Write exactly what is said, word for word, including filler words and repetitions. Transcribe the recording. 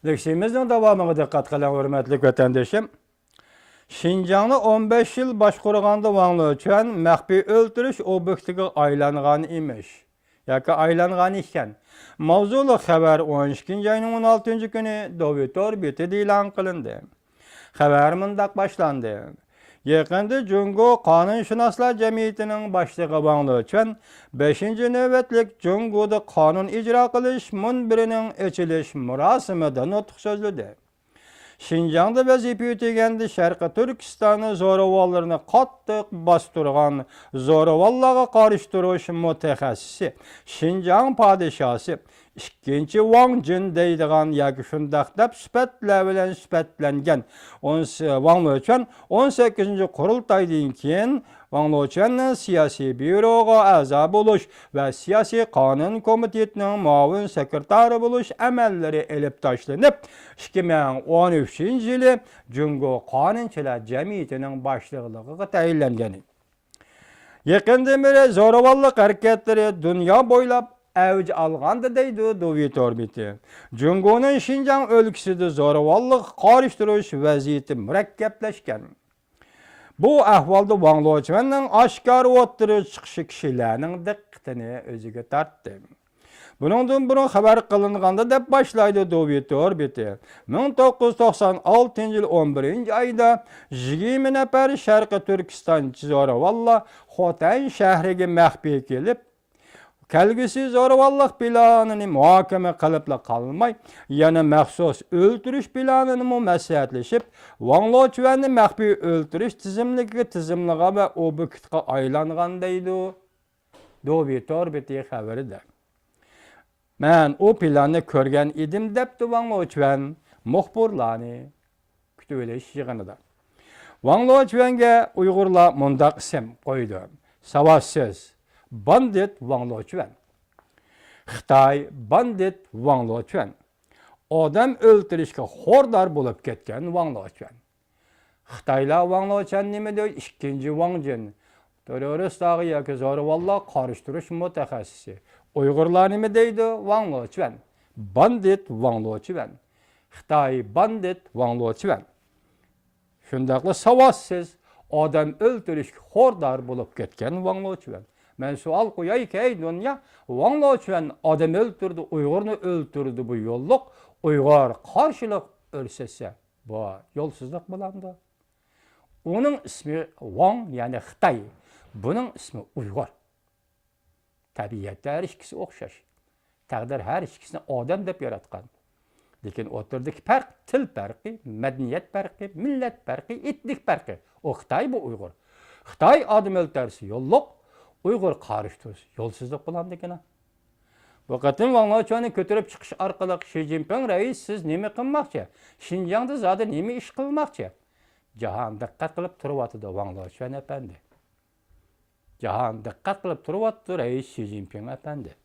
لېكسىيىمىزنىڭ داۋامىغا دىققەت قىلىڭ، ھۆرمەتلىك ۋەتەندىشىم. شىنجاڭنى ئون بەش يىل باشقۇرغاندا ۋاڭ لېچۈەن مەخپىي ئۆلتۈرۈش ئوبيېكتىغا ئايلانغان ئىمىش ياكى ئايلانغان ئىكەن. ماۋزۇلۇق خەۋەر ئون ئىككىنچى ئاينىڭ ئون ئالتىنچى كۈنى دوۋيۇتور بېتىدە ئېلان قىلىندى. خەۋەر مۇنداق باشلاندى. يېقىندا جۇڭگو قانۇنشۇناسلار جەمئىيىتىنىڭ باشلىقى ۋاڭ لېچۈەن بەشىنچى نۆۋەتلىك جۇڭگودا قانۇن ئىجرا قىلىش مۇنبىرىنىڭ ئېچىلىش مۇراسىمىدا نۇتۇق سۆزلىدى. شىنجاڭدا ۋەزىپە ئۆتىگەندە شەرقىي تۈركىستان زورىۋانلىرىنى قاتتىق باستۇرغان زورىۋانلارغا قارشى تۇرۇش مۇتەخەسسىسى، شىنجاڭ پادىشاسى، ئىككىنچى ۋاڭ جىن دەيدىغان ياكى شۇنداق دەپ سۈپەتلەر بىلەن سۈپەتلەنگەن ئون س-، ۋاڭ لېچۈەن ئون سەككىزىنچى قۇرۇلتايدىن كېيىن ۋاڭ لېچۈەننىڭ سىياسىي بيۇروغا ئەزا بولۇش ۋە سىياسىي قانۇن كومىتېتىنىڭ مۇئاۋىن سېكرېتارى بولۇش ئەمەللىرى ئېلىپ تاشلىنىپ، ئىككى مىڭ ئون ئۈچىنچى يىلى جۇڭگو قانۇنچىلار جەمئىيىتىنىڭ باشلىقلىقىغا تەيىنلەنگەن. يېقىندىن بېرى زورىۋانلىق ھەرىكەتلىرى دۇنيا بويلاپ ئەۋج ئالغاندا دەيدۇ دوۋيۇتور بېتى. جۇڭگونىڭ شىنجاڭ ئۆلكىسىدە زورىۋانلىققا قارشى تۇرۇش ۋەزىيىتى مۇرەككەپلەشكەن. بۇ ئەھۋالدا ۋاڭ لېچۈەننىڭ ئاشكارا ئوتتۇرىغا چىقىشى كىشىلەرنىڭ دىققىتىنى ئۆزىگە تارتتى. بۇنىڭدىن بۇرۇن خەۋەر قىلىنغاندا دەپ باشلايدۇ دوۋيۇتور بېتى. مىڭ توققۇز يۈز توقسان ئالتىنچى يىل ئون بىرىنچى ئايدا يىگىرمە نەپەر شەرقىي تۈركىستانچى زورىۋانلار خوتەن شەھىرىگە مەخپىي كېلىپ، كەلگۈسى زورىۋانلىق پىلانىنى مۇھاكىمە قىلىپلا قالماي، يەنە مەخسۇس ئۆلتۈرۈش پىلانىنىمۇ مەسلىھەتلىشىپ، ۋاڭ لېچۈەننى مەخپىي ئۆلتۈرۈش تىزىملىكىگە تىزىملىغان ۋە ئوبيېكتقا ئايلانغان دەيدۇ. دوۋيۇتور بېتى خەۋىرىدە. مەن ئۇ پىلاننى كۆرگەن ئىدىم، دەپتۇ ۋاڭ لېچۈەن مۇخبىرلارنى كۈتۈۋېلىش يىغىنىدا. ۋاڭ لېچۈەنگە ئۇيغۇرلار مۇنداق ئىسىم قويىدۇ: ساۋاتسىز، باندىت ۋاڭ لېچۈەن. خىتاي باندىت ۋاڭ لېچۈەن. ئادەم ئۆلتۈرۈشكە خوردار بولۇپ كەتكەن ۋاڭ لېچۈەن. خىتايلار ۋاڭ لېچۈەن نېمە دەيدۇ؟ ئىككىنچى ۋاڭ جىن. تېررورىستلارغا ياكى زورىۋانلارغا قارشى تۇرۇش مۇتەخەسسىسى. ئۇيغۇرلار نېمە دەيدۇ؟ ۋاڭ لېچۈەن. باندىت ۋاڭ لېچۈەن. خىتاي باندىت ۋاڭ لېچۈەن. شۇنداقلا ساۋاتسىز، ئادەم ئۆلتۈرۈشكە خوردار بولۇپ كەتكەن ۋاڭ لېچۈەن. مەن سوئال قوياي، كەي دۇنيا، ۋاڭ لېچۈەن ئادەم ئۆلتۈردى، ئۇيغۇرنى ئۆلتۈردى، بۇ يوللۇق ئۇيغۇر قارشىلىق كۆرسەتسە، بۇ يولسىزلىق بولامدۇ؟ ئۇنىڭ ئىسمى ۋاڭ، يەنى خىتاي. بۇنىڭ ئىسمى ئۇيغۇر. تەبىئەتتە ھەر ئىككىسى ئوخشاش. تەقدىر ھەر ئىككىسىنى ئادەم دەپ ياراتقان. لېكىن ئوتتۇرىدىكى پەرق تىل پەرقى، مەدەنىيەت پەرقى، مىللەت پەرقى، ئېتنىك پەرقى. ئۇ خىتاي، بۇ ئۇيغۇر. خىتاي ئادەم ئۆلتۈرسە يوللۇق، ئۇيغۇر قارشى تۇرسا يولسىزلىق بولامدىكىنا؟ بۇ قېتىم ۋاڭ لېچۈەننى كۆتۈرۈپ چىقىش ئارقىلىق شى جىنپىڭ رەئىس، سىز نېمە قىلماقچى؟ شىنجاڭدا زادى نېمە ئىش قىلماقچى؟ جاھان دىققەت قىلىپ تۇرۇۋاتىدۇ، ۋاڭ لېچۈەن ئەپەندى. جاھان دىققەت قىلىپ تۇرۇۋاتىدۇ، رەئىس شى جىنپىڭ ئەپەندى.